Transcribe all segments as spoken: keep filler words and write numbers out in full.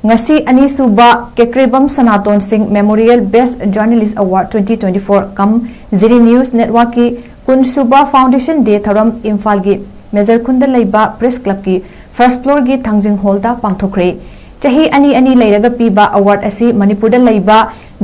ꯉꯁꯤ ꯑꯅꯤꯁꯨꯕ ꯀꯦꯀ꯭ꯔꯦꯕꯝ ꯁꯅꯥꯇꯣꯟ ꯁꯤꯡ Memorial Best Journalist Award twenty twenty-four cum ꯖꯤꯔꯤ News Network ꯀꯤ ꯀꯨꯟꯁꯨꯕ Foundation Day ꯊꯧꯔꯝ ꯏꯝꯐꯥꯜꯒꯤ ꯃꯦꯖꯔ ꯈꯨꯟꯗ ꯂꯩꯕ Press Club ꯀꯤ first floor ꯒꯤ ꯊꯥꯡꯖꯤꯡ hall ꯗ ꯄꯥꯡꯊꯣꯛꯈ꯭ꯔꯦ꯫ ꯆꯍꯤ ꯑꯅꯤ ꯑꯅꯤ ꯂꯩꯔꯒ ꯄꯤꯕ award ꯑꯁꯤ ꯃꯅꯤꯄꯨꯔꯗ ꯂꯩꯕ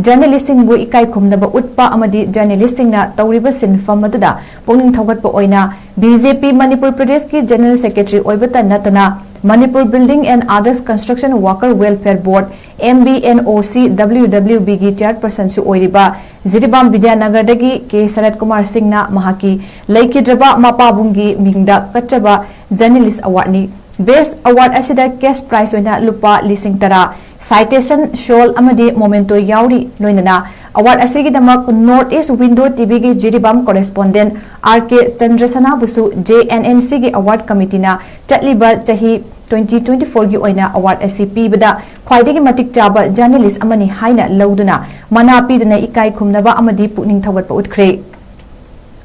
journalist ꯁꯤꯡꯕꯨ ꯏꯀꯥꯏ ꯈꯨꯝꯅꯕ ꯎꯠꯄ ꯑꯃꯗꯤ journalist ꯁꯤꯡꯅ ꯇꯧꯔꯤꯕ ꯁꯤꯟꯐꯝ ꯑꯗꯨꯗ ꯄꯨꯛꯅꯤꯡ ꯊꯧꯒꯠꯄ ꯑꯣꯏꯅ ꯕꯤ ꯖꯦ ꯄꯤ ꯃꯅꯤꯄꯨꯔ ꯄ꯭ꯔꯗꯦꯁꯀꯤ General Secretary ꯑꯣꯏꯕꯇ ꯅꯠꯇꯅ Manipur Building and Others Construction Worker Welfare Board, M B N O C W W B ꯒꯤ chairperson ꯁꯨ ꯑꯣꯏꯔꯤꯕ ꯖꯤꯔꯤꯕꯥꯝ ꯕꯤꯗ꯭ꯌꯥꯅꯒꯔꯗꯒꯤ ꯀꯦ ꯁꯔꯠ ꯀꯨꯃꯥꯔ ꯁꯤꯡꯅ ꯃꯍꯥꯛꯀꯤ ꯂꯩꯈꯤꯗ꯭ꯔꯕ ꯃꯄꯥꯕꯨꯡꯒꯤ ꯃꯤꯡꯗ ꯀꯠꯆꯕ journalist award ꯅꯤ꯫ Best award ꯑꯁꯤꯗ cash prize ꯑꯣꯏꯅ ꯂꯨꯄꯥ ꯂꯤꯁꯤꯡ ꯇꯔꯥ, citation, shawl ꯑꯃꯗꯤ memento ꯌꯥꯎꯔꯤ꯫ ꯂꯣꯏꯅꯅ award ꯑꯁꯤꯒꯤꯗꯃꯛ North East Window T V ꯒꯤ Jiribam correspondent R K ꯆꯟꯗ꯭ꯔꯁꯅꯥꯕꯨꯁꯨ J N N C ꯒꯤ award committee ꯅ ꯆꯠꯂꯤꯕ ꯆꯍꯤ twenty twenty-four ꯒꯤ ꯑꯣꯏꯅ award ꯑꯁꯤ ꯄꯤꯕꯗ ꯈ꯭ꯋꯥꯏꯗꯒꯤ ꯃꯇꯤꯛ ꯆꯥꯕ journalist ꯑꯃꯅꯤ ꯍꯥꯏꯅ ꯂꯧꯗꯨꯅ ꯃꯅꯥ ꯄꯤꯗꯨꯅ ꯏꯀꯥꯏ ꯈꯨꯝꯅꯕ ꯑꯃꯗꯤ ꯄꯨꯛꯅꯤꯡ ꯊꯧꯒꯠꯄ ꯎꯠꯈ꯭ꯔꯦ꯫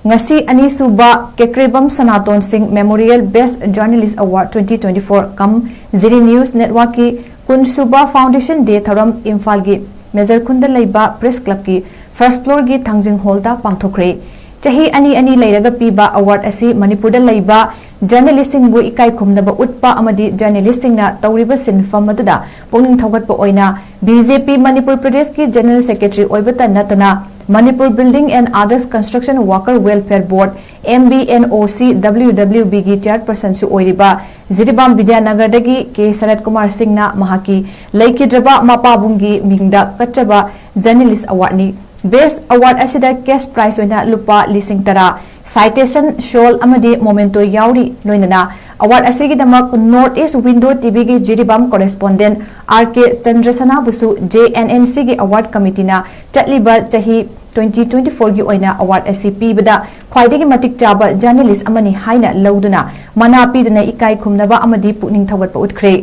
ꯉꯁꯤ ꯑꯅꯤꯁꯨꯕ ꯀꯦꯀ꯭ꯔꯦꯕꯝ ꯁꯅꯥꯇꯣꯟ ꯁꯤꯡ Memorial Best Journalist Award twenty twenty-four cum ꯖꯤꯔꯤ News Network ꯀꯤ ꯀꯨꯟꯁꯨꯕ Foundation Day ꯊꯧꯔꯝ ꯏꯝꯐꯥꯜꯒꯤ ꯃꯦꯖꯔ ꯈꯨꯟꯗ ꯂꯩꯕ Press Club ꯀꯤ first floor ꯒꯤ ꯊꯥꯡꯖꯤꯡ hall ꯗ ꯄꯥꯡꯊꯣꯛꯈ꯭ꯔꯦ꯫ ꯆꯍꯤ ꯑꯅꯤ ꯑꯅꯤ ꯂꯩꯔꯒ ꯄꯤꯕ award ꯑꯁꯤ ꯃꯅꯤꯄꯨꯔꯗ ꯂꯩꯕ journalist ꯁꯤꯡꯕꯨ ꯏꯀꯥꯏ ꯈꯨꯝꯅꯕ ꯎꯠꯄ ꯑꯃꯗꯤ journalist ꯁꯤꯡꯅ ꯇꯧꯔꯤꯕ ꯁꯤꯟꯐꯝ ꯑꯗꯨꯗ ꯄꯨꯛꯅꯤꯡ ꯊꯧꯒꯠꯄ ꯑꯣꯏꯅ ꯕꯤ ꯖꯦ ꯄꯤ ꯃꯅꯤꯄꯨꯔ ꯄ꯭ꯔꯗꯦꯁꯀꯤ General Secretary ꯑꯣꯏꯕꯇ ꯅꯠꯇꯅ Manipur Building and Others Construction Worker Welfare Board, M B N O C W W B ꯒꯤ chairperson ꯁꯨ ꯑꯣꯏꯔꯤꯕ ꯖꯤꯔꯤꯕꯥꯝ ꯕꯤꯗ꯭ꯌꯥꯅꯒꯔꯗꯒꯤ ꯀꯦ ꯁꯔꯠ ꯀꯨꯃꯥꯔ ꯁꯤꯡꯅ ꯃꯍꯥꯛꯀꯤ ꯂꯩꯈꯤꯗ꯭ꯔꯕ ꯃꯄꯥꯕꯨꯡꯒꯤ ꯃꯤꯡꯗ ꯀꯠꯆꯕ journalist award ꯅꯤ꯫ Best award ꯑꯁꯤꯗ cash prize ꯑꯣꯏꯅ ꯂꯨꯄꯥ ꯂꯤꯁꯤꯡ ꯇꯔꯥ, citation, shawl ꯑꯃꯗꯤ memento ꯌꯥꯎꯔꯤ꯫ ꯂꯣꯏꯅꯅ award ꯑꯁꯤꯒꯤꯗꯃꯛ North East Window T V ꯒꯤ Jiribam correspondent R K ꯆꯟꯗ꯭ꯔꯁꯅꯥꯕꯨꯁꯨ J N N C ꯒꯤ award committee ꯅ ꯆꯠꯂꯤꯕ ꯆꯍꯤ twenty twenty-four ꯒꯤ ꯑꯣꯏꯅ award ꯑꯁꯤ ꯄꯤꯕꯗ ꯈ꯭ꯋꯥꯏꯗꯒꯤ ꯃꯇꯤꯛ ꯆꯥꯕ journalist ꯑꯃꯅꯤ ꯍꯥꯏꯅ ꯂꯧꯗꯨꯅ ꯃꯅꯥ ꯄꯤꯗꯨꯅ ꯏꯀꯥꯏ ꯈꯨꯝꯅꯕ ꯑꯃꯗꯤ ꯄꯨꯛꯅꯤꯡ ꯊꯧꯒꯠꯄ ꯎꯠꯈ꯭ꯔꯦ꯫